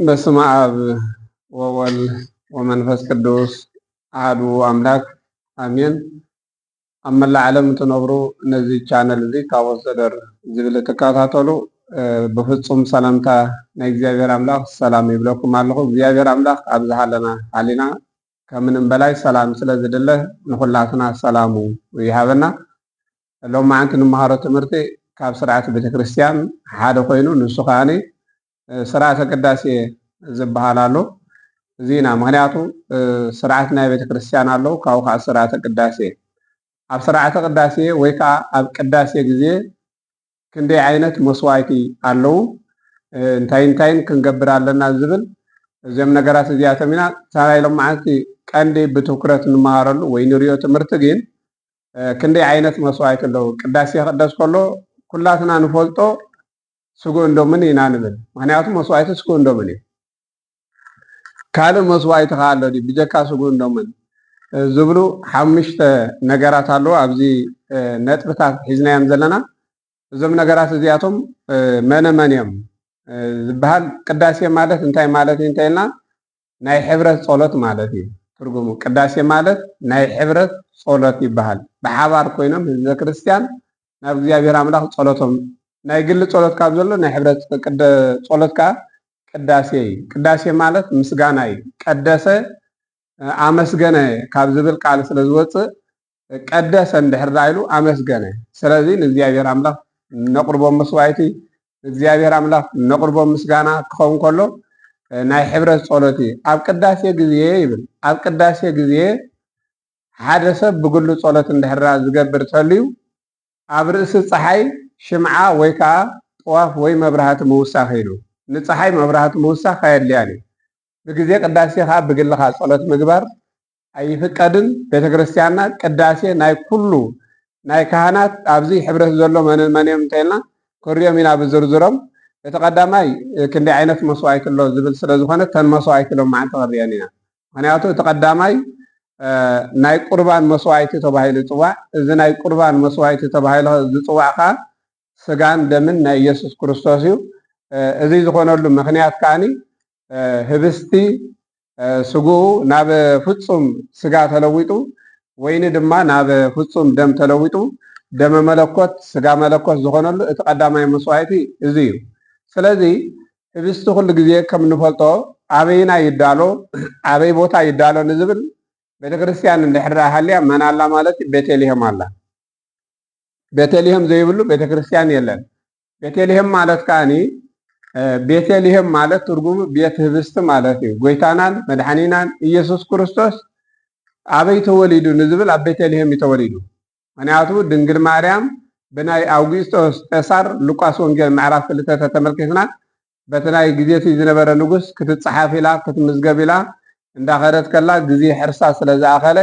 በስመ አብ ወወልድ ወመንፈስ ቅዱስ አሐዱ አምላክ አሜን። ኣብ መላእ ዓለም እትነብሩ ነዚ ቻነል እዚ ታቦት ዘደር ዝብል እትከታተሉ፣ እ፣ ብፍጹም ሰላምታ ናይ እግዚኣብሔር ኣምላኽ ሰላም ይብለኩም ኣለኹ። እግዚኣብሔር ኣምላኽ ኣብ ዝሃለና ሃሊና ከምንም በላይ ሰላም ስለ ዝድለ ንኹላትና ሰላሙ ይሃበና። ሎማዓንቲ ንመሃሮ ትምህርቲ ካብ ስርዓት ቤተክርስትያን ሓደ ኮይኑ ንሱ ከዓኒ፣ እ፣ ስርዓተ ቅዳሴ ዝበሃል ኣሎ። እዚ ኢና። ምኽንያቱ፣ እ፣ ስርዓት ናይ ቤተክርስትያን ኣለዉ፣ ካብኡ ከዓ ስርዓተ ቅዳሴ። ኣብ ስርዓተ ቅዳሴ ወይ ከዓ ኣብ ቅዳሴ ግዜ ክንደይ ዓይነት መስዋዕቲ ኣለዉ፣ እ፣ እንታይ እንታይን ክንገብር ኣለና ዝብል እዚኦም ነገራት እዚኣቶም ኢና። እታ ናይ ሎማዓንቲ ቀንዲ ብትኩረት ንመሃረሉ ወይ ንሪኦ ትምህርቲ ግን፣ እ፣ ክንደይ ዓይነት መስዋዕቲ ኣለዉ። ቅዳሴ ክቅደስ ከሎ ኩላትና ንፈልጦ ስግኡን ደሙን ኢና ንብል። ምኽንያቱ መስዋዕቲ ስግኡን ደሙን እዩ። ካልእ መስዋዕቲ ከ ኣሎ ድዩ ብጀካ ስግኡን ደሙን? እ፣ ዝብሉ ሓሙሽተ ነገራት ኣለዉ። ኣብዚ፣ እ፣ ነጥብታት ሒዝናዮም ዘለና። እዞም ነገራት እዚኣቶም፣ እ፣ መነ መን እዮም፣ እ፣ ዝበሃል? ቅዳሴ ማለት እንታይ ማለት እዩ እንተ ኢልና፣ ናይ ሕብረት ጸሎት ማለት እዩ ትርጉሙ። ቅዳሴ ማለት ናይ ሕብረት ጸሎት ይበሃል። ብሓባር ኮይኖም ህዝበ ክርስትያን ናብ እግዚኣብሔር ኣምላኽ ጸሎቶም፣ ናይ ግሊ ጸሎት ካብ ዘሎ ናይ ሕብረት ቅደ-፣ ጸሎት ከኣ ቅዳሴ እዩ። ቅዳሴ ማለት ምስጋና እዩ። ቀደሰ፣ እ፣ ኣመስገነ ካብ ዝብል ቃል ስለ ዝወጽእ፣ ቀደሰ እንድሕር ደኣ ኢሉ ኣመስገነ። ስለዚ ንእግዚኣብሔር ኣምላኽ ነቕርቦ መስዋዕቲ፣ ንእግዚኣብሔር ኣምላኽ ነቕርቦ ምስጋና ክኸውን ከሎ፣ እ፣ ናይ ሕብረት ጸሎት እዩ። ኣብ ቅዳሴ ግዜ ይብል፣ ኣብ ቅዳሴ ግዜ ሓደ ሰብ ብግሉ ጸሎት እንድሕር ደኣ ዝገብር ተልዩ፣ ኣብ ርእሲ ጸሓይ ሽምዓ ወይ ከኣ ጥዋፍ ወይ መብራህቲ ምውሳኽ ኢሉ። ንጸሓይ መብራህቲ ምውሳኽ ኣየድልያን እዩ። ብግዜ ቅዳሴ ከኣ ብግልኻ ጸሎት ምግባር ኣይፍቀድን። ቤተ ክርስቲያንና ቅዳሴ ናይ ኩሉ ናይ ካህናት ኣብዚ ሕብረት ዘሎ መንን መን እዮም እንተ ኢልና ክንሪኦም ኢና ብዝርዝሮም። እቲ ቀዳማይ ክንደይ ዓይነት መስዋዕቲ ኣሎ ዝብል ስለ ዝኾነ እተን መስዋዕቲ ሎማዓንቲ ክንሪአን ኢና። ምኽንያቱ እቲ ቀዳማይ፣ እ፣ ናይ ቁርባን መስዋዕቲ ተባሂሉ ይጽዋዕ። እዚ ናይ ቁርባን መስዋዕቲ ተባሂሉ ዝጽዋዕ ከኣ ስጋን ደምን ናይ ኢየሱስ ክርስቶስ እዩ። እ፣ እዚ ዝኾነሉ ምኽንያት ከኣኒ፣ እ፣ ህብስቲ፣ እ፣ ስግኡ ናብ ፍጹም ስጋ ተለዊጡ፣ ወይኒ ድማ ናብ ፍጹም ደም ተለዊጡ፣ ደመ መለኮት ስጋ መለኮት ዝኾነሉ እቲ ቀዳማይ መስዋዕቲ እዚ እዩ። ስለዚ ህብስቲ ኩሉ ግዜ ከም እንፈልጦ ኣበይና ይዳሎ፣ ኣበይ ቦታ ይዳሎ ንዝብል ቤተ ክርስቲያን እንድሕር ደኣ ሃልያ መን ኣላ ማለት እዩ? ቤተልሔም ኣላ። ቤተልሔም ዘይብሉ ቤተ ክርስቲያን የለን። ቤተልሔም ማለት ከኣኒ፣ እ፣ ቤተልሔም ማለት ትርጉሙ ቤት ህብስቲ ማለት እዩ። ጎይታናን መድሓኒናን ኢየሱስ ክርስቶስ ኣበይ ተወሊዱ ንዝብል ኣብ ቤተልሔም እዩ ተወሊዱ። ምኽንያቱ ድንግል ማርያም ብናይ ኣውግስጦስ ቄሳር ሉቃስ ወንጌል ምዕራፍ ክልተ ተተመልኪትና በቲ ናይ ግዜ እቲ ዝነበረ ንጉስ ክትጸሓፍ ኢላ ክትምዝገብ ኢላ እንዳኸደት ከላ ግዜ ሕርሳ ስለ ዝኣኸለ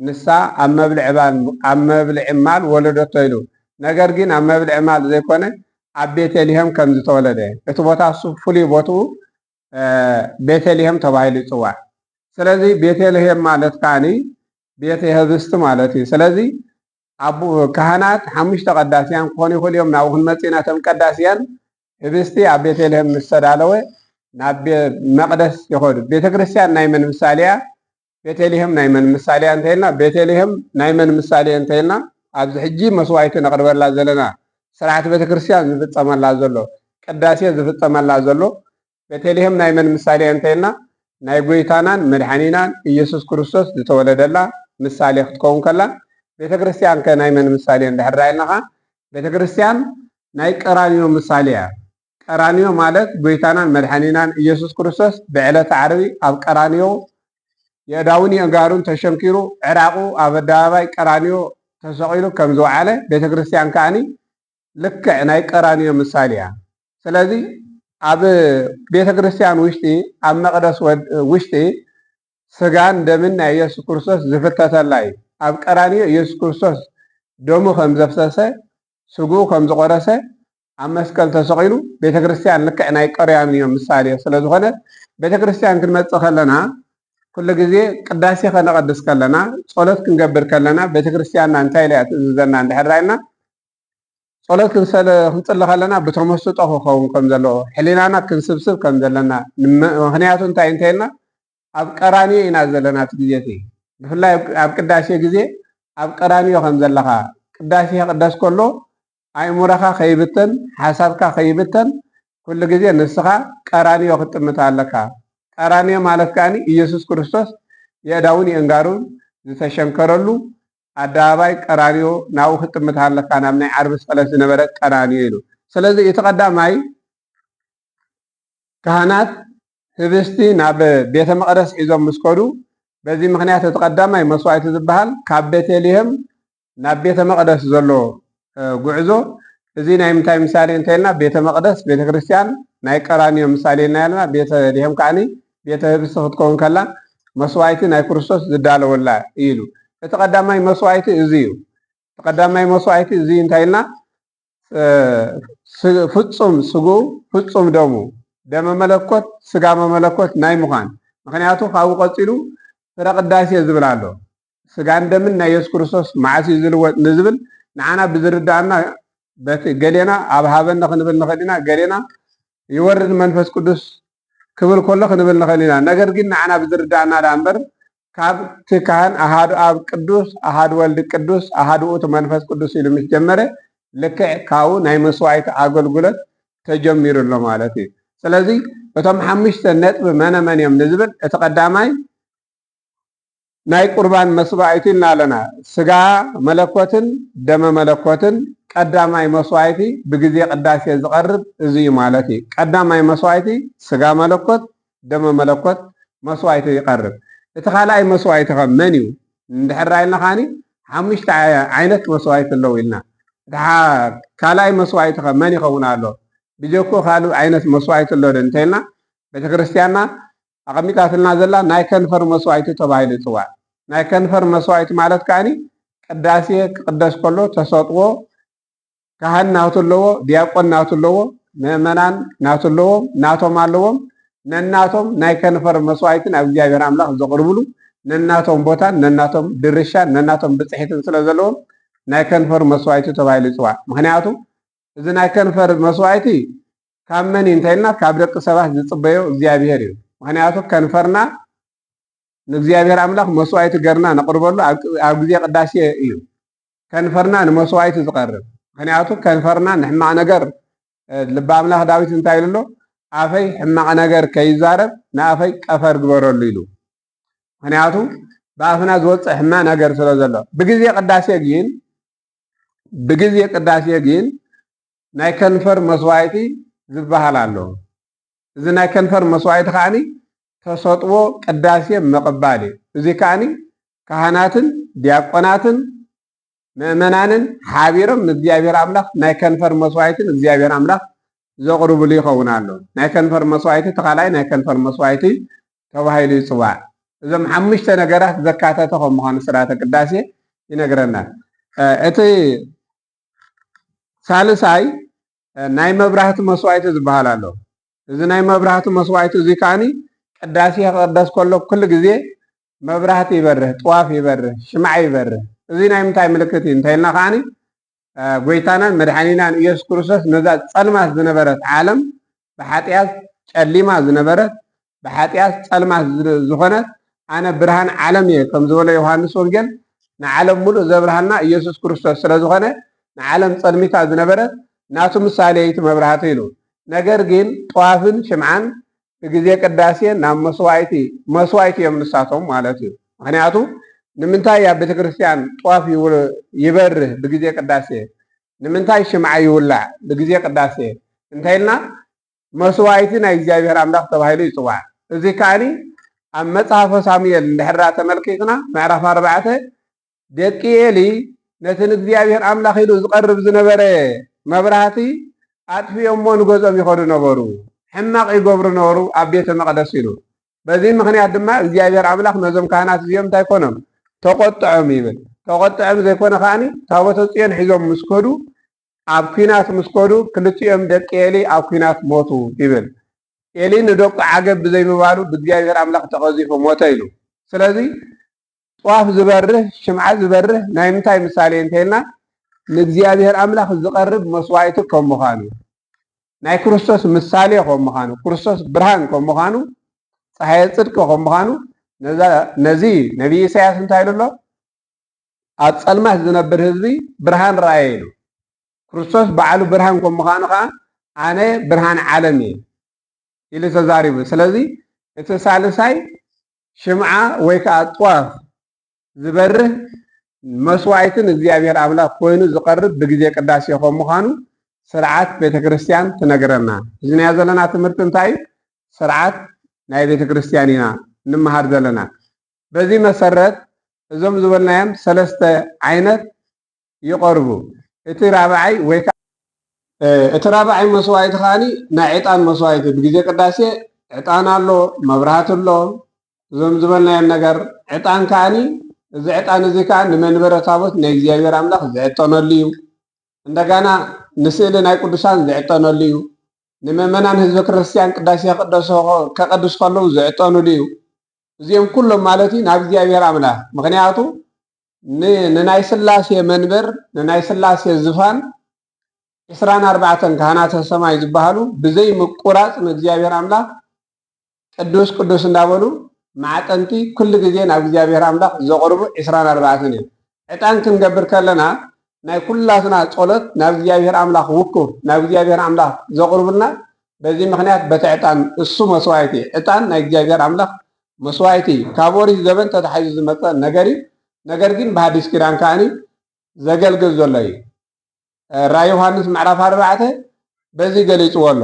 ንሳ ኣብ መብልዒ ማል፣ ኣብ መብልዒ ማል ወለደቶ ኢሉ። ነገር ግን ኣብ መብልዒ ማል ዘይኮነ ኣብ ቤተልሔም ከም ዝተወለደ እቲ ቦታ እሱ ፍሉይ ቦትኡ፣ እ፣ ቤተልሔም ተባሂሉ ይጽዋዕ። ስለዚ ቤተልሔም ማለት ከኣኒ ቤተ ህብስቲ ማለት እዩ። ስለዚ ኣቡ-፣ ካህናት ሓሙሽተ ቀዳስያን ክኾኑ ይኽእሉ እዮም። ናብኡ ክንመጽእ ኢና። እቶም ቀዳስያን ህብስቲ ኣብ ቤተልሔም ምስ ተዳለወ ናብ ቤ-፣ መቕደስ ይኸዱ። ቤተ ክርስቲያን ናይ መን ምሳሌ እያ? ቤተልሔም ናይ መን ምሳሌ እያ እንተ ኢልና፣ ቤተልሔም ናይ መን ምሳሌ እንተ ኢልና፣ ኣብዚ ሕጂ መስዋዕቲ ነቕርበላ ዘለና፣ ስርዓት ቤተ ክርስቲያን ዝፍጸመላ ዘሎ፣ ቅዳሴ ዝፍጸመላ ዘሎ፣ ቤተልሔም ናይ መን ምሳሌ እያ እንተ ኢልና፣ ናይ ጎይታናን መድሓኒናን ኢየሱስ ክርስቶስ ዝተወለደላ ምሳሌ ክትከውን ከላ፣ ቤተ ክርስቲያን ከ ናይ መን ምሳሌ እንድሕር ደኣ ኢልና ኸኣ፣ ቤተ ክርስቲያን ናይ ቀራንዮ ምሳሌ እያ። ቀራንዮ ማለት ጎይታናን መድሓኒናን ኢየሱስ ክርስቶስ ብዕለተ ዓርቢ ኣብ ቀራንዮ የእዳውን የእጋሩን ተሸንኪሩ፣ ዕራቑ ኣብ ኣደባባይ ቀራንዮ ተሰቒሉ ከም ዝወዓለ፣ ቤተ ክርስቲያን ከኣኒ ልክዕ ናይ ቀራንዮ ምሳሌ እያ። ስለዚ ኣብ ቤተ ክርስቲያን ውሽጢ፣ ኣብ መቕደስ ወድ-፣ ውሽጢ ስጋን ደምን ናይ ኢየሱስ ክርስቶስ ዝፍተተላ እዩ። ኣብ ቀራንዮ ኢየሱስ ክርስቶስ ደሙ ከም ዘፍሰሰ፣ ስግኡ ከም ዝቖረሰ፣ ኣብ መስቀል ተሰቒሉ፣ ቤተ ክርስቲያን ልክዕ ናይ ቀራንዮ ምሳሌ ስለ ዝኾነት፣ ቤተ ክርስቲያን ክንመጽእ ከለና፣ ኩሉ ግዜ ቅዳሴ ከነቐድስ ከለና፣ ጸሎት ክንገብር ከለና፣ ቤተ ክርስቲያንና እንታይ ኢላ እያ ትእዝዘና እንድሕር ኢልና፣ ጸሎት ክንሰለ ክንጽሊ ከለና ብተመስጦ ክኸውን ከም ዘለዎ፣ ሕሊናና ክንስብስብ ከም ዘለና፣ ምኽንያቱ እንታይ እንተልና ኣብ ቀራንዮ ኢና ዘለና እቲ ግዜ እቲ። ብፍላይ ኣብ ቅዳሴ ግዜ ኣብ ቀራንዮ ከም ዘለኻ፣ ቅዳሴ ክቅደስ ከሎ ኣእምሮኻ ከይብተን፣ ሓሳብካ ከይብተን፣ ኩሉ ግዜ ንስኻ ቀራንዮ ክትጥምት ኣለካ። ቀራንዮ ማለት ከኣ ኢየሱስ ክርስቶስ የእዳውን የእንጋሩን ዝተሸንከረሉ ኣደባባይ ቀራንዮ፣ ናብኡ ክትጥምት ኣለካ፣ ናብ ናይ ዓርቢ ስቅለት ዝነበረ ቀራንዮ ኢሉ። ስለዚ እቲ ቀዳማይ ካህናት ህብስቲ ናብ ቤተ መቕደስ ሒዞም ምስ ከዱ፣ በዚ ምኽንያት እቲ ቀዳማይ መስዋዕቲ ዝበሃል ካብ ቤተልሔም ናብ ቤተ መቕደስ ዘሎ ጉዕዞ፣ እዚ ናይ ምንታይ ምሳሌ እንተልና፣ ቤተ መቕደስ፣ ቤተ ክርስቲያን ናይ ቀራንዮ ምሳሌ እና ያለና፣ ቤተልሔም ከዓኒ ቤተ ህብስቲ ክትከውን ከላ መስዋዕቲ ናይ ክርስቶስ ዝዳለወላ እዩ ኢሉ። እቲ ቀዳማይ መስዋዕቲ እዚ እዩ። እቲ ቀዳማይ መስዋዕቲ እዚ እንታይ ኢልና፣ ፍጹም ስግኡ ፍጹም ደሙ፣ ደመ መለኮት ስጋ መመለኮት ናይ ምዃን። ምኽንያቱ ካብኡ ቀጺሉ ፍረ ቅዳሴ ዝብል ኣሎ። ስጋን ደምን ናይ የሱስ ክርስቶስ መዓስ እዩ ዝልወጥ ንዝብል ንዓና ብዝርዳእና፣ በቲ ገሌና ኣብ ሃበኒ ክንብል ንኽእል ኢና፣ ገሌና ይወርድ መንፈስ ቅዱስ ክብል ከሎ ክንብል ንኽእል ኢና። ነገር ግን ንዓና ብዝርዳእና ደኣ እምበር፣ ካብቲ ካህን ኣሃዱ ኣብ ቅዱስ፣ ኣሃዱ ወልድ ቅዱስ፣ ኣሃዱ ውእቱ መንፈስ ቅዱስ ኢሉ ምስ ጀመረ፣ ልክዕ ካብኡ ናይ መስዋዕቲ ኣገልግሎት ተጀሚሩ ኣሎ ማለት እዩ። ስለዚ እቶም ሓሙሽተ ነጥቢ መነ መን እዮም ንዝብል፣ እቲ ቀዳማይ ናይ ቁርባን መስዋዕቲ ኢልና ኣለና። ስጋ መለኮትን ደመ መለኮትን ቀዳማይ መስዋዕቲ ብግዜ ቅዳሴ ዝቐርብ እዚ እዩ ማለት እዩ። ቀዳማይ መስዋዕቲ ስጋ መለኮት፣ ደመ መለኮት መስዋዕቲ ይቐርብ። እቲ ካልኣይ መስዋዕቲ ኸ መን እዩ? እንድሕር ኢልና ኸዓኒ ሓሙሽተ ዓይነት መስዋዕቲ ኣለዉ ኢልና። እቲ ሓ-፣ ካልኣይ መስዋዕቲ ኸ መን ይኸውን ኣሎ? ብጀኮ ካልእ ዓይነት መስዋዕቲ ኣሎ ዶ እንተኢልና፣ ቤተክርስትያንና ኣቐሚጣትልና ዘላ ናይ ከንፈር መስዋዕቲ ተባሂሉ ይጽዋዕ። ናይ ከንፈር መስዋዕቲ ማለት ከዓኒ ቅዳሴ ክቕደስ ከሎ ተሰጥዎ ካህን ናቱ ኣለዎ፣ ዲያቆን ናቱ ኣለዎ፣ ምእመናን ናቱ ኣለዎም፣ ናቶም ኣለዎም። ነናቶም ናይ ከንፈር መስዋዕቲ ናብ እግዚኣብሔር ኣምላኽ ዘቕርብሉ ነናቶም ቦታን ነናቶም ድርሻን ነናቶም ብጽሒትን ስለ ዘለዎም ናይ ከንፈር መስዋዕቲ ተባሂሉ ይጽዋዕ። ምኽንያቱ እዚ ናይ ከንፈር መስዋዕቲ ካብ መን እዩ እንተኢልና፣ ካብ ደቂ ሰባት ዝጽበዮ እግዚኣብሔር እዩ። ምኽንያቱ ከንፈርና ንእግዚኣብሔር ኣምላኽ መስዋዕቲ ገርና ነቕርበሉ ኣብ፣ ኣብ ግዜ ቅዳሴ እዩ ከንፈርና ንመስዋዕቲ ዝቐርብ። ምኽንያቱ ከንፈርና ንሕማቕ ነገር፣ እ፣ ልበ ኣምላኽ ዳዊት እንታይ ኢሉ ኣሎ? "ኣፈይ ሕማቕ ነገር ከይዛረብ ንኣፈይ ጠፈር ግበረሉ" ኢሉ። ምኽንያቱ ብኣፍና ዝወጽእ ሕማቕ ነገር ስለ ዘሎ። ብግዜ ቅዳሴ ግን፣ ብግዜ ቅዳሴ ግን ናይ ከንፈር መስዋዕቲ ዝበሃል ኣሎ። እዚ ናይ ከንፈር መስዋዕቲ ከዓኒ ተሰጥዎ ቅዳሴ ምቕባል እዩ። እዚ ከዓኒ ካህናትን ዲያቆናትን ምእመናንን ሓቢሮም ንእግዚኣብሔር ኣምላኽ ናይ ከንፈር መስዋዕቲ ንእግዚኣብሔር ኣምላኽ ዘቕርብሉ ይኸውን ኣሎ። ናይ ከንፈር መስዋዕቲ እቲ ካልኣይ ናይ ከንፈር መስዋዕቲ ተባሂሉ ይጽዋዕ። እዞም ሓሙሽተ ነገራት ዘካተተ ከም ምዃኑ ስርዓተ ቅዳሴ ይነግረና። እ፣ እቲ ሳልሳይ፣ እ፣ ናይ መብራህቲ መስዋዕቲ ዝበሃል ኣሎ። እዚ ናይ መብራህቲ መስዋዕቲ እዚ ከዓኒ ቅዳሴ ክቕደስ ከሎ ኩሉ ግዜ መብራህቲ ይበርህ፣ ጥዋፍ ይበርህ፣ ሽምዓ ይበርህ። እዚ ናይ ምንታይ ምልክት እዩ እንተኢልና ከዓኒ፣ እ፣ ጎይታናን መድሓኒናን ኢየሱስ ክርስቶስ ነዛ ጸልማት ዝነበረት ዓለም፣ ብሓጢኣት ጨሊማ ዝነበረት፣ ብሓጢኣት ጸልማት ዝ-፣ ዝኾነት፣ "ኣነ ብርሃን ዓለም እየ" ከም ዝበሎ ዮሃንስ ወንጌል፣ ንዓለም ሙሉእ ዘብርሃና ኢየሱስ ክርስቶስ ስለ ዝኾነ፣ ንዓለም ጸልሚታ ዝነበረት ናቱ ምሳሌ እዩ እቲ መብራህቲ ኢሉ። ነገር ግን ጥዋፍን ሽምዓን ብግዜ ቅዳሴ ናብ መስዋዕቲ፣ መስዋዕቲ እዮም ንሳቶም ማለት እዩ። ምኽንያቱ ንምንታይ ኣብ ቤተ ክርስቲያን ጥዋፍ ይው-፣ ይበርህ ብግዜ ቅዳሴ? ንምንታይ ሽምዓ ይውላዕ ብግዜ ቅዳሴ እንተኢልና፣ መስዋዕቲ ናይ እግዚኣብሔር ኣምላኽ ተባሂሉ ይጽዋዕ። እዚ ከዓኒ ኣብ መጽሓፈ ሳሙኤል እንድሕር ተመልኪትና፣ ምዕራፍ ኣርባዕተ፣ ደቂ ኤሊ ነቲ ንእግዚኣብሔር ኣምላኽ ኢሉ ዝቐርብ ዝነበረ መብራህቲ ኣጥፊኦሞ ንገዝኦም ይኸዱ ነበሩ። ሕማቕ ይገብሩ ነበሩ ኣብ ቤተ መቕደስ ኢሉ። በዚ ምኽንያት ድማ እግዚኣብሔር ኣምላኽ ነዞም ካህናት እዚኦም እንታይ ኮኖም? ተቖጥዖም ይብል። ተቖጥዖም ዘይኮነ ከዓኒ ታቦተ ጽዮን ሒዞም ምስ ከዱ፣ ኣብ ኲናት ምስ ከዱ፣ ክልቲኦም ደቂ ኤሊ ኣብ ኲናት ሞቱ ይብል። ኤሊ ንደቁ ዓገብ ብዘይምባሉ ብእግዚኣብሔር ኣምላኽ ተቐዚፉ ሞተ ኢሉ። ስለዚ ጧፍ ዝበርህ፣ ሽምዓ ዝበርህ ናይ ምንታይ ምሳሌ እንተኢልና፣ ንእግዚኣብሔር ኣምላኽ ዝቐርብ መስዋዕቲ ከም ምዃኑ፣ ናይ ክርስቶስ ምሳሌ ከም ምዃኑ፣ ክርስቶስ ብርሃን ከም ምዃኑ፣ ፀሓየ ጽድቂ ከም ምዃኑ፣ ነዚ ነቢይ ኢሳያስ እንታይ ኢሉ ኣሎ? ኣብ ጸልማት ዝነብር ህዝቢ ብርሃን ረኣየ ኢሉ። ክርስቶስ ባዕሉ ብርሃን ከም ምዃኑ ኸዓ ኣነ ብርሃን ዓለም እየ ኢሉ ተዛሪቡ። ስለዚ እቲ ሳልሳይ ሽምዓ ወይ ከዓ ጥዋፍ ዝበርህ መስዋዕትን እግዚኣብሔር ኣምላኽ ኮይኑ ዝቐርብ ብግዜ ቅዳሴ ከም ምዃኑ ስርዓት ቤተክርስትያን ትነግረና። ሒዝናዮ ዘለና ትምህርቲ እንታይ እዩ? ስርዓት ናይ ቤተክርስትያን ኢና ንምሃር ዘለና። በዚ መሰረት እዞም ዝበልናዮም ሰለስተ ዓይነት ይቐርቡ። እቲ ራብዓይ ወይ ከዓ እቲ ራብዓይ መስዋዕቲ ከዓኒ ናይ ዕጣን መስዋዕቲ ብግዜ ቅዳሴ ዕጣን ኣሎ፣ መብራህቲ ኣሎ። እዞም ዝበልናዮም ነገር ዕጣን ከዓኒ እዚ ዕጣን እዚ ከዓ ንመንበረ ታቦት ናይ እግዚኣብሔር ኣምላኽ ዝዕጠነሉ እዩ። እንደገና ንስእሊ ናይ ቅዱሳን ዝዕጠነሉ እዩ። ንምእመናን ህዝበ ክርስቲያን ቅዳሴ ከቀድሱ ከለዉ ዝዕጠኑሉ እዩ። እዚኦም ኩሎም ማለት እዩ ናብ እግዚኣብሔር ኣምላኽ። ምኽንያቱ ንናይ ስላሴ መንበር ንናይ ስላሴ ዝፋን ዕስራን ኣርባዕተን ካህናተ ሰማይ ዝበሃሉ ብዘይ ምቁራፅ ንእግዚኣብሔር ኣምላኽ ቅዱስ ቅዱስ እንዳበሉ ማዕጠንቲ ኩሉ ግዜ ናብ እግዚኣብሔር ኣምላኽ ዘቕርቡ ዕስራን ኣርባዕተን እዮም። ዕጣን ክንገብር ከለና ናይ ኩላትና ጸሎት ናብ እግዚኣብሔር ኣምላኽ ውኩፍ ናብ እግዚኣብሔር ኣምላኽ ዘቕርቡልና በዚ ምኽንያት በቲ ዕጣን እሱ መስዋዕቲ ዕጣን ናይ እግዚኣብሔር ኣምላኽ መስዋዕቲ እዩ። ካብ ኦሪት ዘበን ተታሒዙ ዝመጸ ነገር እዩ። ነገር ግን ብሃዲስ ኪዳን ከዓኒ ዘገልግል ዘሎ እዩ። ራይ ዮሃንስ ምዕራፍ ኣርባዕተ በዚ ገሊጽዎ ኣሎ።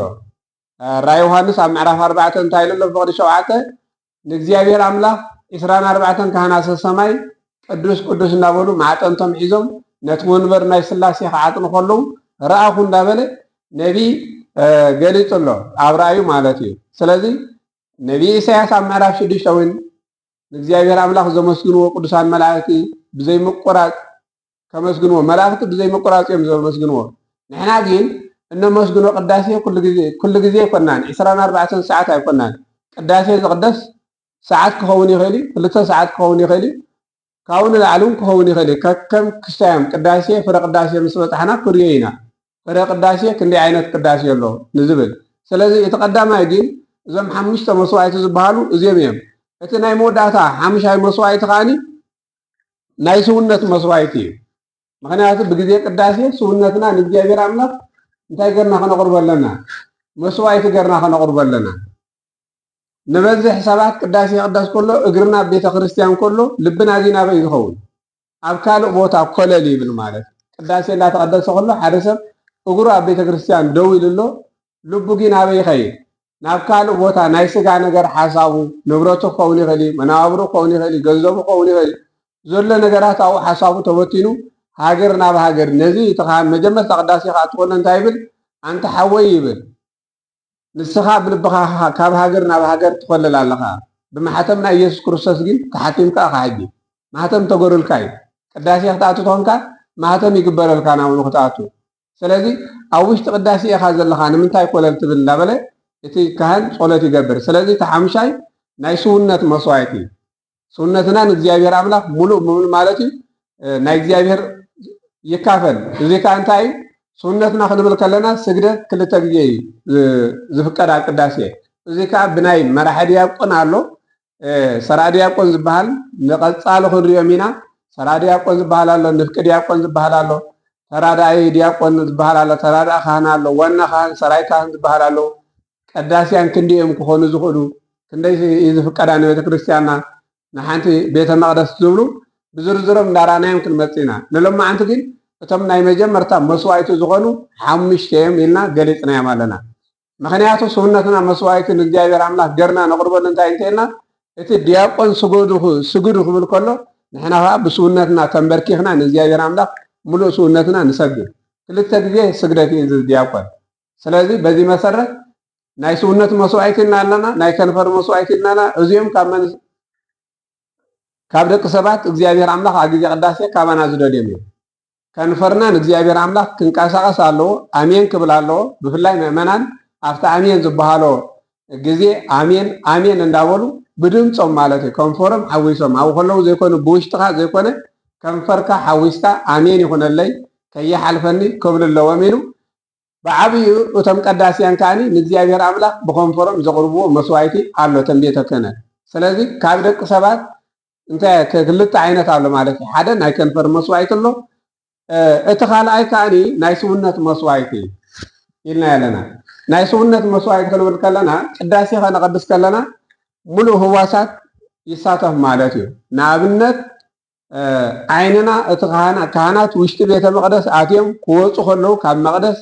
ራይ ዮሃንስ ኣብ ምዕራፍ ኣርባዕተ እንታይ ኢሉ ኣሎ? ፍቕዲ ሸውዓተ ንእግዚኣብሔር ኣምላኽ ዕስራን ኣርባዕተን ካህናተ ሰማይ ቅዱስ ቅዱስ እናበሉ ማዕጠንቶም ሒዞም ነቲ ወንበር ናይ ስላሴ ክዓጥኑ ከለዉ ረኣኹ እንዳበለ ነቢ ገሊጹ ኣሎ ኣብ ራእዩ ማለት እዩ። ስለዚ ነቢ ኢሳያስ ኣብ ምዕራፍ ሽዱሽተ እውን ንእግዚኣብሔር ኣምላኽ ዘመስግንዎ ቅዱሳን መላእክቲ ብዘይምቁራጽ ከመስግንዎ መላእክቲ ብዘይምቁራጽ እዮም ዘመስግንዎ። ንሕና ግን እነመስግኖ ቅዳሴ ኩሉ ግዜ ኩሉ ግዜ ኣይኮናን፣ ዕስራን ኣርባዕተን ሰዓት ኣይኮናን። ቅዳሴ ዝቕደስ ሰዓት ክኸውን ይኽእል እዩ፣ ክልተ ሰዓት ክኸውን ይኽእል እዩ፣ ካብኡ ንላዕሊ እውን ክኸውን ይኽእል እዩ። ከከም ክስታዮም ቅዳሴ ፍረ ቅዳሴ ምስ በጻሕና ክርእዮ ኢና። ፍረ ቅዳሴ ክንደይ ዓይነት ቅዳሴ ኣሎ ንዝብል። ስለዚ እቲ ቀዳማይ ግን እዞም ሓሙሽተ መስዋዕቲ ዝበሃሉ እዚኦም እዮም። እቲ ናይ መወዳእታ ሓሙሻይ መስዋዕቲ ከዓኒ ናይ ስውነት መስዋዕቲ እዩ። ምኽንያቱ ብግዜ ቅዳሴ ስውነትና ንእግዚኣብሔር ኣምላኽ እንታይ ገርና ከነቕርቦ ኣለና? መስዋዕቲ ገርና ከነቕርቦ ኣለና። ንበዝሕ ሰባት ቅዳሴ ይቕደስ ከሎ እግርና ኣብ ቤተ ክርስቲያን ከሎ ልብና ግን ኣበይ ዝኸውን? ኣብ ካልእ ቦታ ኮለል ይብል ማለት ቅዳሴ እናተቐደሰ ከሎ ሓደ ሰብ እግሩ ኣብ ቤተ ክርስቲያን ደው ኢሉ ኣሎ፣ ልቡ ግን ኣበይ ይኸይድ? ናብ ካልእ ቦታ ናይ ስጋ ነገር ሓሳቡ ንብረቱ ክኸውን ይኽእል እዩ፣ መነባብሮ ክኸውን ይኽእል እዩ፣ ገንዘቡ ክኸውን ይኽእል እዩ። ዘሎ ነገራት ኣብኡ ሓሳቡ ተበቲኑ ሃገር ናብ ሃገር ነዚ እቲ ካህን መጀመርታ ቅዳሴ ክኣቱ ከሎ እንታይ ይብል? ኣንታ ሓወይ ይብል ንስኻ ብልብኻ ካብ ሃገር ናብ ሃገር ትኾልል ኣለኻ። ብማሕተም ናይ ኢየሱስ ክርስቶስ ግን ተሓቲምካ ኢኻ ሕጂ። ማህተም ተገሩልካ እዩ። ቅዳሴ ክትኣቱ ተኾንካ ማህተም ይግበረልካ ናብኡ ንክትኣቱ። ስለዚ ኣብ ውሽጢ ቅዳሴ ኢኻ ዘለኻ ንምንታይ ኮለል ትብል እንዳበለ እቲ ካህን ጸሎት ይገብር። ስለዚ እቲ ሓምሻይ ናይ ስውነት መስዋዕቲ እዩ። ስውነትና ንእግዚኣብሔር ኣምላኽ ሙሉእ ብምሉእ ማለት እዩ። ናይ እግዚኣብሔር ይካፈል። እዚ ከዓ እንታይ እዩ? ስውነትና ክንብል ከለና ስግደት ክልተ ግዜ እዩ ዝፍቀድ ኣብ ቅዳሴ። እዚ ከዓ ብናይ መራሒ ዲያቆን ኣሎ። ሰራ ዲያቆን ዝበሃል ንቐፃሊ ክንሪኦም ኢና። ሰራ ዲያቆን ዝበሃል ኣሎ፣ ንፍቂ ዲያቆን ዝበሃል ኣሎ፣ ተራዳኢ ዲያቆን ዝበሃል ኣሎ፣ ተራዳኢ ካህን ኣሎ፣ ዋና ካህን፣ ሰራይ ካህን ዝበሃል ኣሎ። ቀዳስያን ክንደይ እዮም ክኾኑ ዝኽእሉ? ክንደይ እዩ ዝፍቀዳ ንቤተ ክርስቲያንና? ንሓንቲ ቤተ መቕደስ ዝብሉ ብዝርዝሮም እንዳረኣናዮም ክንመጽእ ኢና። ንሎማዓንቲ ግን እቶም ናይ መጀመርታ መስዋዕቲ ዝኾኑ ሓሙሽተ እዮም ኢልና ገሊጽናዮም ኣለና። ምኽንያቱ ስውነትና መስዋዕቲ ንእግዚኣብሔር ኣምላኽ ገርና ነቕርበሉ እንታይ እንተኢልና እቲ ዲያቆን ስገዱ ስግዱ ክብል ከሎ ንሕና ከዓ ብስውነትና ተንበርኪኽና ንእግዚኣብሔር ኣምላኽ ምሉእ ስውነትና ንሰግድ። ክልተ ግዜ ስግደት እዩ እዚ ዲያቆን። ስለዚ በዚ መሰረት ናይ ስውነት መስዋዕቲ ኢልና ኣለና፣ ናይ ከንፈር መስዋዕቲ ኢልና ኣለና። እዚኦም ካብ መን ካብ ደቂ ሰባት እግዚኣብሔር ኣምላኽ ኣብ ግዜ ቅዳሴ ካባና ዝደልዮም እዮም። ከንፈርና ንእግዚኣብሔር ኣምላኽ ክንቀሳቐስ ኣለዎ፣ ኣሜን ክብል ኣለዎ። ብፍላይ ምእመናን ኣብቲ ኣሜን ዝበሃሎ ግዜ ኣሜን ኣሜን እንዳበሉ ብድምፆም ማለት እዩ ከንፈሮም ሓዊሶም ኣብኡ ከለዉ ዘይኮኑ ብውሽጥኻ ዘይኮነ ከንፈርካ ሓዊስካ ኣሜን ይኹነለይ ከይሓልፈኒ ክብል ኣለዎም ኢሉ። ብዓብዩ እቶም ቀዳስያን ከዓኒ ንእግዚኣብሔር ኣምላኽ ብኸንፈሮም ዘቕርብዎ መስዋዕቲ ኣሎ፣ እቶም ቤተ ክህነት። ስለዚ ካብ ደቂ ሰባት እንታይ ክልተ ዓይነት ኣሎ ማለት እዩ። ሓደ ናይ ከንፈር መስዋዕቲ ኣሎ፣ እቲ ካልኣይ ከዓኒ ናይ ስውነት መስዋዕቲ ኢልና ኣለና። ናይ ስውነት መስዋዕቲ ክንብል ከለና ቅዳሴ ከነቐድስ ከለና ሙሉእ ህዋሳት ይሳተፍ ማለት እዩ። ንኣብነት ዓይንና እቲ ካህናት ውሽጢ ቤተ መቕደስ ኣትዮም ክወፁ ከለዉ ካብ መቕደስ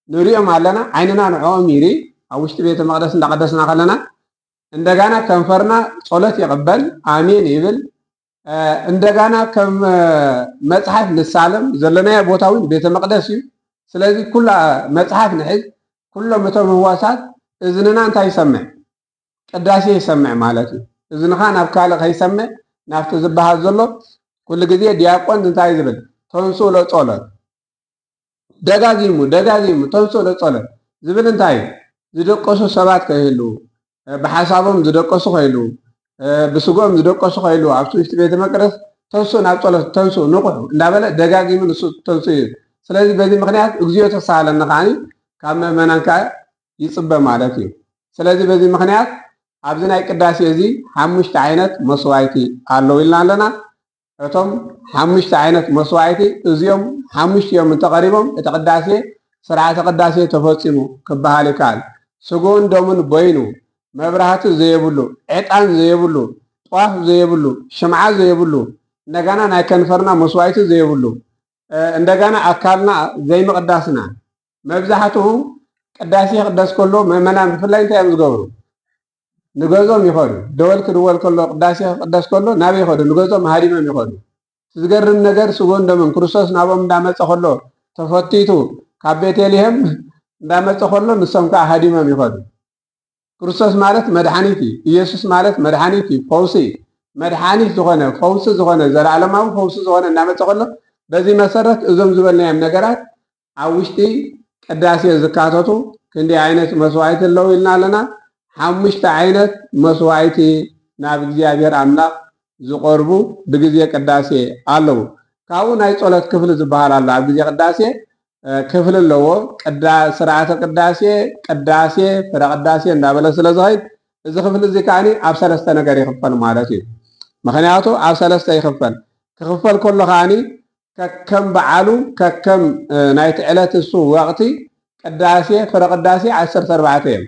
ንሪኦም ኣለና። ዓይንና ንዕኦም ይርኢ ኣብ ውሽጢ ቤተ መቕደስ እንዳቐደስና ከለና እንደጋና ከንፈርና ጸሎት ይቕበል፣ ኣሜን ይብል። እንደጋና ከም መጽሓፍ ንሳለም፣ ዘለናዮ ቦታ እውን ቤተ መቅደስ እዩ። ስለዚ ኩላ መጽሓፍ ንሕዝ፣ ኩሎም እቶም ህዋሳት እዝንና እንታይ ይሰምዕ? ቅዳሴ ይሰምዕ ማለት እዩ። እዝንኻ ናብ ካልእ ከይሰምዕ ናብቲ ዝበሃል ዘሎ ኩሉ ግዜ ዲያቆን እንታይ ዝብል? ተንሱ ለጸሎት ደጋጊሙ ደጋጊሙ ተንሶ ለጸሎት ዝብል እንታይ እዩ? ዝደቀሱ ሰባት ከይህሉ፣ ብሓሳቦም ዝደቀሱ ከይሉ፣ ብስጎም ዝደቀሱ ከይሉ ኣብቲ ውሽጢ ቤተ መቅደስ ተንሱ ናብ ጸሎት ተንሱ ንቑሑ እንዳበለ ደጋጊሙ ንሱ ተንሱ እዩ። ስለዚ በዚ ምክንያት እግዚኦ ተሳሃለኒ ከዓኒ ካብ ምእመናን ከዓ ይጽበ ማለት እዩ። ስለዚ በዚ ምክንያት ኣብዚ ናይ ቅዳሴ እዚ ሓሙሽተ ዓይነት መስዋዕቲ ኣለዉ ኢልና ኣለና። እቶም ሓሙሽተ ዓይነት መስዋዕቲ እዚኦም ሓሙሽቲኦም እንተቐሪቦም እቲ ቅዳሴ ስርዓተ ቅዳሴ ተፈጺሙ ክበሃል ይከኣል። ስግኡን ደሙን በይኑ መብራህቲ ዘየብሉ፣ ዕጣን ዘየብሉ፣ ጧፍ ዘየብሉ፣ ሽምዓ ዘየብሉ፣ እንደገና ናይ ከንፈርና መስዋዕቲ ዘየብሉ፣ እንደገና ኣካልና ዘይምቕዳስና። መብዛሕትኡ ቅዳሴ ይቕደስ ከሎ ምእመናን ብፍላይ እንታይ እዮም ዝገብሩ? ንገዝኦም ይኸዱ። ደወል ክድወል ከሎ ቅዳሴ ክቕደስ ከሎ ናበይ ይኸዱ? ንገዝኦም ሃዲሞም ይኸዱ። ዝገርም ነገር ስጎን ደምን ክርስቶስ ናብኦም እንዳመፀ ከሎ ተፈቲቱ ካብ ቤተልሔም እንዳመፀ ከሎ ንሶም ከዓ ሃዲሞም ይኸዱ። ክርስቶስ ማለት መድሓኒት እዩ። ኢየሱስ ማለት መድሓኒት እዩ፣ ፈውሲ እዩ። መድሓኒት ዝኾነ ፈውሲ ዝኾነ ዘለዓለማዊ ፈውሲ ዝኾነ እናመፀ ከሎ በዚ መሰረት እዞም ዝበልናዮም ነገራት ኣብ ውሽጢ ቅዳሴ ዝካተቱ ክንደይ ዓይነት መስዋዕቲ ኣለዉ ኢልና ኣለና? ሓሙሽተ ዓይነት መስዋዕቲ ናብ እግዚኣብሔር ኣምላኽ ዝቐርቡ ብግዜ ቅዳሴ ኣለዉ። ካብኡ ናይ ጸሎት ክፍሊ ዝበሃል ኣሎ። ኣብ ግዜ ቅዳሴ ክፍሊ ኣለዎ። ስርዓተ ቅዳሴ፣ ቅዳሴ፣ ፍረ ቅዳሴ እንዳበለ ስለ ዝኸይድ እዚ ክፍሊ እዚ ከዓኒ ኣብ ሰለስተ ነገር ይኽፈል ማለት እዩ። ምኽንያቱ ኣብ ሰለስተ ይኽፈል። ክኽፈል ከሎ ከዓኒ ከከም በዓሉ ከከም ናይቲ ዕለት እሱ ወቕቲ ቅዳሴ ፍረ ቅዳሴ ዓሰርተ ኣርባዕተ እዮም።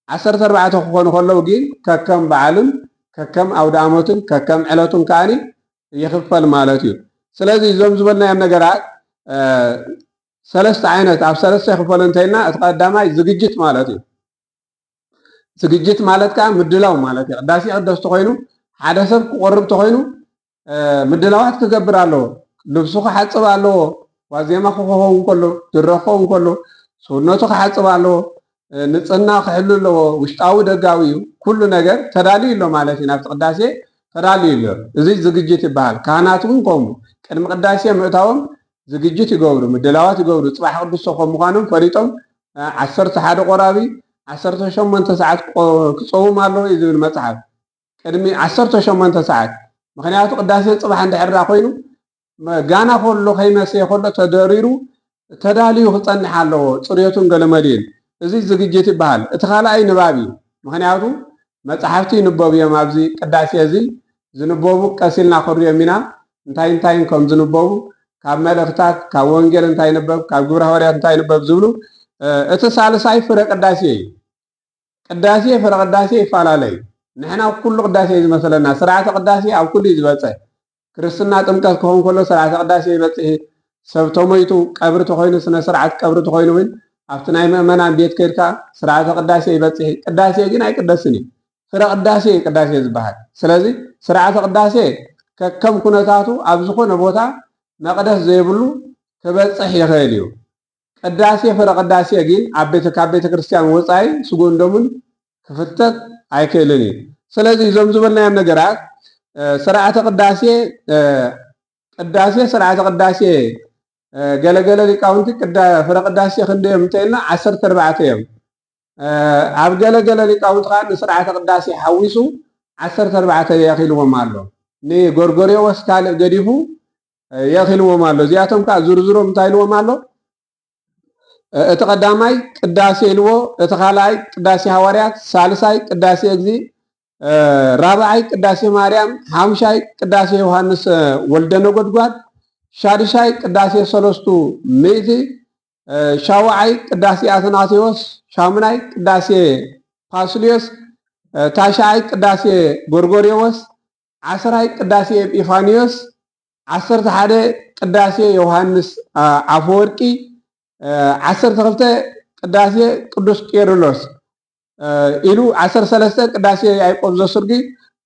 ዓሰርተ ኣርባዕተ ክኾኑ ከለዉ ግን ከከም በዓሉን ከከም ኣውደ ዓመቱን ከከም ዕለቱን ከዓኒ ይኽፈል ማለት እዩ። ስለዚ እዞም ዝበልናዮም ነገራት ሰለስተ ዓይነት ኣብ ሰለስተ ይኽፈሉ እንተኢልና እቲ ቀዳማይ ዝግጅት ማለት እዩ። ዝግጅት ማለት ከዓ ምድላው ማለት እዩ። ቅዳሴ ቅደስ ተኮይኑ ሓደ ሰብ ክቆርብ ተኮይኑ ምድላዋት ክገብር ኣለዎ። ልብሱ ክሓፅብ ኣለዎ። ዋዜማ ክኸውን ከሎ ድሮ ክኸውን ከሎ ሰውነቱ ክሓፅብ ኣለዎ። ንፅህና ክሕሉ ኣለዎ። ውሽጣዊ ደጋዊ እዩ። ኩሉ ነገር ተዳልዩ ኣሎ ማለት እዩ። ናብቲ ቅዳሴ ተዳልዩ ኣሎ። እዚ ዝግጅት ይበሃል። ካህናት እውን ከምኡ ቅድሚ ቅዳሴ ምእታዎም ዝግጅት ይገብሩ፣ ምድላዋት ይገብሩ። ፅባሕ ቅዱስ ከም ምዃኖም ፈሊጦም ዓሰርተ ሓደ ቆራቢ ዓሰርተ ሸሞንተ ሰዓት ክፀውም ኣለዎ እዩ ዝብል መፅሓፍ። ቅድሚ ዓሰርተ ሸሞንተ ሰዓት። ምኽንያቱ ቅዳሴ ፅባሕ እንድሕር ኮይኑ ጋና ከሎ ከይመሰየ ከሎ ተደሪሩ ተዳልዩ ክፀንሕ ኣለዎ፣ ፅርየቱን ገለመሊኡን። እዚ ዝግጅት ይበሃል። እቲ ካልኣይ ንባብ እዩ። ምኽንያቱ መፅሓፍቲ ይንበቡ እዮም። ኣብዚ ቅዳሴ እዚ ዝንበቡ ቀስ ኢልና ክንሪኦም ኢና። እንታይ እንታይን ከም ዝንበቡ፣ ካብ መልእኽታት፣ ካብ ወንጌል እንታይ ይንበብ፣ ካብ ግብረ ሃዋርያት እንታይ ይንበብ ዝብሉ። እቲ ሳልሳይ ፍረ ቅዳሴ እዩ። ቅዳሴ ፍረ ቅዳሴ ይፈላለ እዩ። ንሕና ኩሉ ቅዳሴ እዩ ዝመስለና። ስርዓተ ቅዳሴ ኣብ ኩሉ እዩ ዝበፅሕ። ክርስትና ጥምቀት ክኸውን ከሎ ስርዓተ ቅዳሴ ይበፅሕ። ሰብ ተሞይቱ ቀብሪ ተኾይኑ ስነ ስርዓት ቀብሪ ተኾይኑ እውን ኣብቲ ናይ ምእመናን ቤት ከይድካ ስርዓተ ቅዳሴ ይበፅሕ። ቅዳሴ ግን ኣይቅደስን እዩ። ፍረ ቅዳሴ እዩ ቅዳሴ ዝበሃል። ስለዚ ስርዓተ ቅዳሴ ከከም ኩነታቱ ኣብ ዝኾነ ቦታ መቕደስ ዘይብሉ ክበፅሕ ይኽእል እዩ። ቅዳሴ ፍረ ቅዳሴ ግን ኣብ ቤተ ካብ ቤተ ክርስቲያን ወፃኢ ስጎን ደሙን ክፍተት ኣይክእልን እዩ። ስለዚ እዞም ዝበልናዮም ነገራት ስርዓተ ቅዳሴ ቅዳሴ ስርዓተ ቅዳሴ ገለገለ ሊቃውንቲ ፍረ ቅዳሴ ክንደዮም እንተኢልና ዓሰርተ ኣርባዕተ እዮም። ኣብ ገለገለ ሊቃውንቲ ከዓ ንስርዓተ ቅዳሴ ሓዊሱ ዓሰርተ ኣርባዕተ የኺልዎም ኣሎ። ንጎርጎርዮስ ካልእ ገዲፉ የእኺልዎም ኣሎ። እዚኣቶም ከዓ ዝርዝሮም እንታይ ኢልዎም ኣሎ? እቲ ቀዳማይ ቅዳሴ ኢልዎ፣ እቲ ካልኣይ ቅዳሴ ሃዋርያት፣ ሳልሳይ ቅዳሴ እግዚእ፣ ራብዓይ ቅዳሴ ማርያም፣ ሓሙሻይ ቅዳሴ ዮሃንስ ወልደ ነጎድጓድ፣ ሻድሻይ ቅዳሴ ሰለስቱ ምእቲ፣ ሻውዓይ ቅዳሴ ኣትናቴዎስ፣ ሻሙናይ ቅዳሴ ፓስልዮስ፣ ታሽዓይ ቅዳሴ ጎርጎርዮስ፣ ዓስራይ ቅዳሴ ኤጲፋንዮስ፣ ዓሰርተ ሓደ ቅዳሴ ዮሃንስ ኣፈወርቂ፣ ዓሰርተ ክልተ ቅዳሴ ቅዱስ ቄርሎስ ኢሉ፣ ዓሰርተ ሰለስተ ቅዳሴ ያዕቆብ ዘሱርጊ፣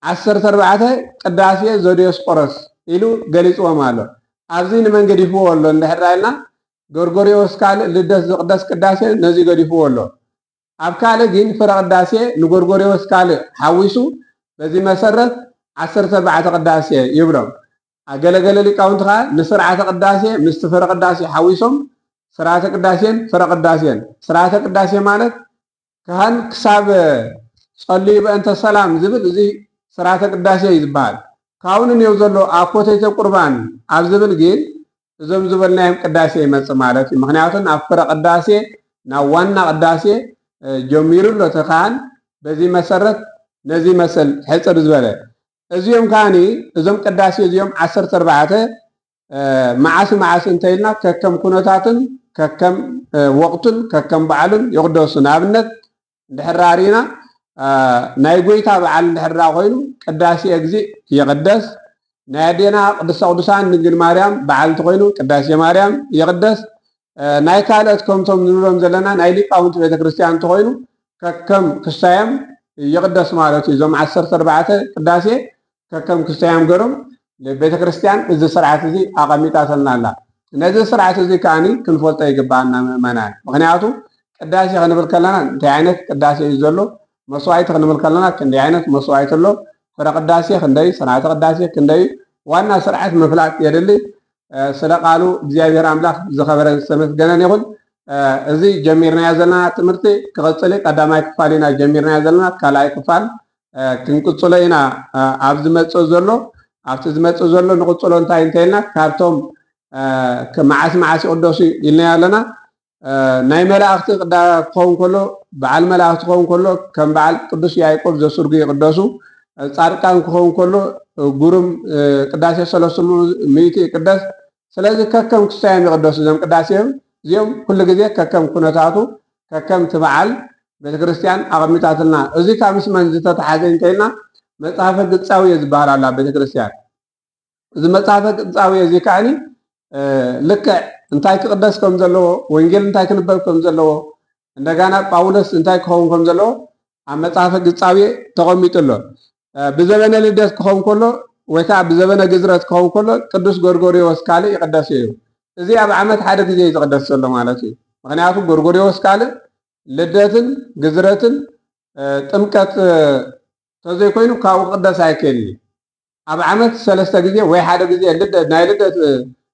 ዓሰርተ ኣርባዕተ ቅዳሴ ዘዲዮስቆሮስ ኢሉ ገሊፅዎም ኣሎ። ኣብዚ ንመን ገዲፍዎ ኣሎ እንድሕር ኢልና፣ ጎርጎርዮስ ካልእ ልደት ዝቕደስ ቅዳሴ ነዚ ገዲፍዎ ኣሎ። ኣብ ካልእ ግን ፍረ ቅዳሴ ንጎርጎርዮስ ካልእ ሓዊሱ በዚ መሰረት ዓሰርተ ኣርባዕተ ቅዳሴ ይብሎም። ገለገለ ሊቃውንቲ ከዓ ንስርዓተ ቅዳሴ ምስቲ ፍረ ቅዳሴ ሓዊሶም ስርዓተ ቅዳሴን ፍረ ቅዳሴን። ስርዓተ ቅዳሴ ማለት ካህን ክሳብ ጸልዩ በእንተ ሰላም ዝብል እዚ ስርዓተ ቅዳሴ እዩ ዝበሃል። ካብኡ ንኔው ዘሎ ኣኮቴተ ቁርባን ኣብ ዝብል ግን እዞም ዝበልናዮም ቅዳሴ ይመጽእ ማለት እዩ። ምኽንያቱ ናብ ፍረ ቅዳሴ ናብ ዋና ቅዳሴ ጀሚሩ ኣሎ እቲ ካህን። በዚ መሰረት ነዚ መሰል ሕጽር ዝበለ እዚኦም ከዓኒ እዞም ቅዳሴ እዚኦም ዓሰርተ ኣርባዕተ መዓስ መዓስ እንተኢልና ከከም ኩነታትን ከከም ወቕቱን ከከም በዓሉን ይቕደሱ። ንኣብነት እንድሕር ርኢና ናይ ጎይታ በዓል እንድሕር ኮይኑ ቅዳሴ እግዚእ ይቕደስ። ናይ ኣዴና ቅድስተ ቅዱሳን ድንግል ማርያም በዓል እንተኮይኑ ቅዳሴ ማርያም ይቕደስ። ናይ ካልኦት ከምቶም ንብሎም ዘለና ናይ ሊቃውንቲ ቤተክርስትያን እንተኮይኑ ከከም ክሳዮም ይቕደስ ማለት እዩ። እዞም ዓሰርተ ኣርባዕተ ቅዳሴ ከከም ክሳዮም ገሮም ንቤተክርስትያን እዚ ስርዓት እዚ ኣቐሚጣተልና ኣላ። ነዚ ስርዓት እዚ ከዓኒ ክንፈልጦ ይግባኣና ምእመናን። ምኽንያቱ ቅዳሴ ክንብል ከለና እንታይ ዓይነት ቅዳሴ እዩ ዘሎ፣ መስዋዕቲ ክንብል ከለና ክንደይ ዓይነት መስዋዕቲ ኣሎ፣ ፍረ ቅዳሴ ክንደይ፣ ስርዓተ ቅዳሴ ክንደይ፣ ዋና ስርዓት ምፍላጥ የድሊ። ስለ ቃሉ እግዚኣብሔር ኣምላኽ ዝኸበረን ዝተመስገነን ይኹን። እዚ ጀሚርናዮ ዘለና ትምህርቲ ክቕፅል እዩ። ቀዳማይ ክፋል ኢና ጀሚርናዮ ዘለና፣ ካልኣይ ክፋል ክንቅፅሎ ኢና። ኣብ ዝመፅእ ዘሎ ኣብቲ ዝመፅእ ዘሎ ንቕፅሎ እንታይ እንተኢልና ካብቶም መዓስ መዓስ ይቕደሱ ኢልናዮ ኣለና። ናይ መላእኽቲ ክኸውን ከሎ በዓል መላእኽቲ ክኸውን ከሎ ከም በዓል ቅዱስ ያዕቆብ ዘስርጉ ይቕደሱ። ጻድቃን ክኸውን ከሎ ግሩም ቅዳሴ ሰለስቱ ምእቲ ይቅደስ። ስለዚ ከከም ክሳዮም ይቕደሱ እዞም ቅዳሴ እዮም። እዚኦም ኩሉ ግዜ ከከም ኩነታቱ ከከም እቲ በዓል ቤተክርስትያን ኣቐሚጣትልና። እዚ ካብ ምስ መን ዝተተሓዘ እንተኢልና መጽሓፈ ግጻዊ ዝበሃል ኣሎ ኣብ ቤተክርስትያን። እዚ መጽሓፈ ግጻዊ እዚ ከዓኒ ልክዕ እንታይ ክቕደስ ከም ዘለዎ፣ ወንጌል እንታይ ክንበብ ከም ዘለዎ፣ እንደጋና ጳውሎስ እንታይ ክኸውን ከም ዘለዎ ኣብ መጽሓፈ ግጻዊ ተቐሚጡ ኣሎ። ብዘበነ ልደት ክኸውን ከሎ ወይ ከዓ ብዘበነ ግዝረት ክኸውን ከሎ ቅዱስ ጎርጎርዮስ ካልእ ይቕደስ እዩ። እዚ ኣብ ዓመት ሓደ ግዜ እዩ ዝቕደስ ዘሎ ማለት እዩ። ምኽንያቱ ጎርጎርዮስ ካልእ ልደትን ግዝረትን ጥምቀት ተዘይኮይኑ ካብኡ ክቕደስ ኣይክእልን እዩ። ኣብ ዓመት ሰለስተ ግዜ ወይ ሓደ ግዜ ልደት ናይ ልደት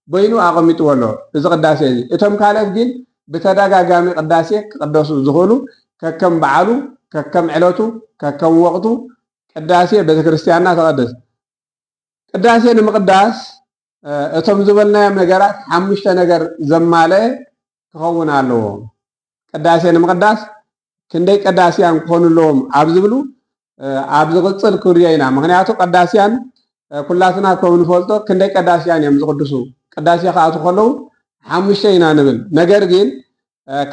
በይኑ ኣቐሚጥዎ ኣሎ እዚ ቅዳሴ እዚ። እቶም ካልኦት ግን ብተደጋጋሚ ቅዳሴ ክቕደሱ ዝኽእሉ ከከም በዓሉ፣ ከከም ዕለቱ፣ ከከም ወቕቱ ቅዳሴ ቤተክርስትያንና ተቐድስ። ቅዳሴ ንምቕዳስ እቶም ዝበልናዮም ነገራት ሓሙሽተ ነገር ዘማልአ ክኸውን ኣለዎ። ቅዳሴ ንምቕዳስ ክንደይ ቀዳስያን ክኾኑ ኣለዎም ኣብ ዝብሉ ኣብ ዝቕፅል ክንሪኦ ኢና። ምኽንያቱ ቀዳስያን ኩላትና ከም ንፈልጦ ክንደይ ቀዳስያን እዮም ዝቕድሱ። ቅዳሴ ክኣትዉ ከለዉ ሓሙሽተ ኢና ንብል። ነገር ግን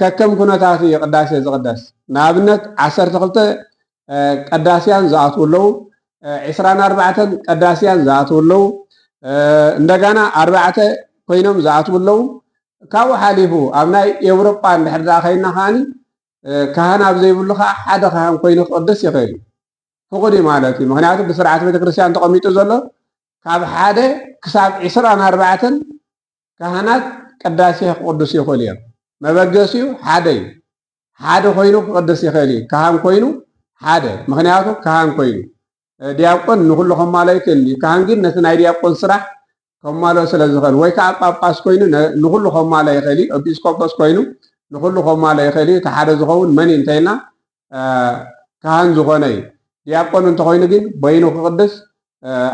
ከከም ኩነታት እዩ ቅዳሴ ዝቕደስ። ንኣብነት ዓሰርተ ክልተ ቀዳስያን ዝኣትዉ ኣለዉ፣ ዕስራን ኣርባዕተን ቀዳስያን ዝኣትዉ ኣለዉ፣ እንደገና ኣርባዕተ ኮይኖም ዝኣትዉ ኣለዉ። ካብኡ ሓሊፉ ኣብ ናይ ኤውሮጳ እንድሕር ደኣ ከይና ከዓኒ ካህን ኣብ ዘይብሉ ከዓ ሓደ ካህን ኮይኑ ክቕድስ ይኽእል እዩ። ፍቑድ እዩ ማለት እዩ። ምኽንያቱ ብስርዓት ቤተክርስትያን ተቐሚጡ ዘሎ ካብ ሓደ ክሳብ ዕስራን ኣርባዕተን ካህናት ቅዳሴ ክቕድሱ ይኽእሉ እዮም። መበገሲኡ ሓደ እዩ። ሓደ ኮይኑ ክቕድስ ይኽእል እዩ። ካህን ኮይኑ ሓደ። ምኽንያቱ ካህን ኮይኑ። ዲያቆን ንኹሉ ከማልኦ ይኽእል እዩ። ካህን ግን ነቲ ናይ ዲያቆን ስራሕ ከማልኦ ስለ ዝኽእል ወይ ከዓ ጳጳስ ኮይኑ ንኹሉ ከማልኦ ይኽእል እዩ። ኤጲስቆጶስ ኮይኑ ንኹሉ ከማልኦ ይኽእል እዩ። እቲ ሓደ ዝኸውን መን እዩ እንተኢልና ካህን ዝኾነ እዩ። ዲያቆን እንተኾይኑ ግን በይኑ ክቕድስ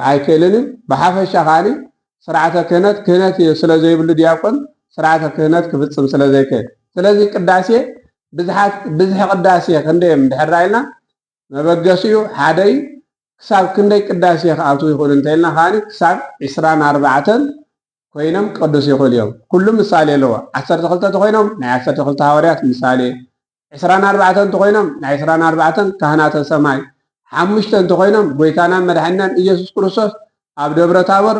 ኣይክእልን እዩ። ብሓፈሻ ከዓኒ ስርዓተ ክህነት ክህነት ስለ ዘይብሉ ዲያቆን ስርዓተ ክህነት ክፍጽም ስለ ዘይክእል። ስለዚ ቅዳሴ ብዝሓት ብዝሒ ቅዳሴ ክንደይ እዮም እንድሕር ኢልና መበገሲኡ ሓደ እዩ። ክሳብ ክንደይ ቅዳሴ ክኣትዉ ይኽእሉ እንተኢልና ከኣ ክሳብ ዕስራን ኣርባዕተን ኮይኖም ቅዱስ ይኽእሉ እዮም። ኩሉ ምሳሌ ኣለዎ። ዓሰርተ ክልተ ተኾይኖም ናይ ዓሰርተ ክልተ ሃዋርያት ምሳሌ፣ ዕስራን ኣርባዕተን እንተኾይኖም ናይ ዕስራን ኣርባዕተን ካህናተ ሰማይ፣ ሓሙሽተ እንተኾይኖም ጎይታናን መድሓኒናን ኢየሱስ ክርስቶስ ኣብ ደብረ ታቦር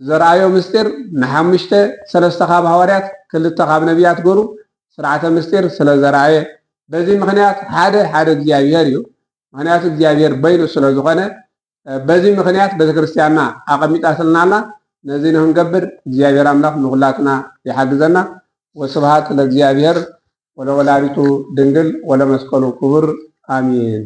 ዘርኣዮ ምስጢር ንሓሙሽተ ሰለስተ ካብ ሃዋርያት ክልተ ካብ ነቢያት ገሩ ስርዓተ ምስጢር ስለ ዘርኣየ በዚ ምኽንያት ሓደ ሓደ እግዚኣብሔር እዩ። ምኽንያቱ እግዚኣብሔር በይኑ ስለ ዝኾነ በዚ ምኽንያት ቤተክርስቲያንና ኣቐሚጣትልና ኣላ። ነዚ ንክንገብር እግዚኣብሔር ኣምላኽ ንኹላትና ይሓግዘና። ወስብሃት ለእግዚኣብሔር ወለወላዲቱ ድንግል ወለመስቀሉ ክቡር ኣሜን።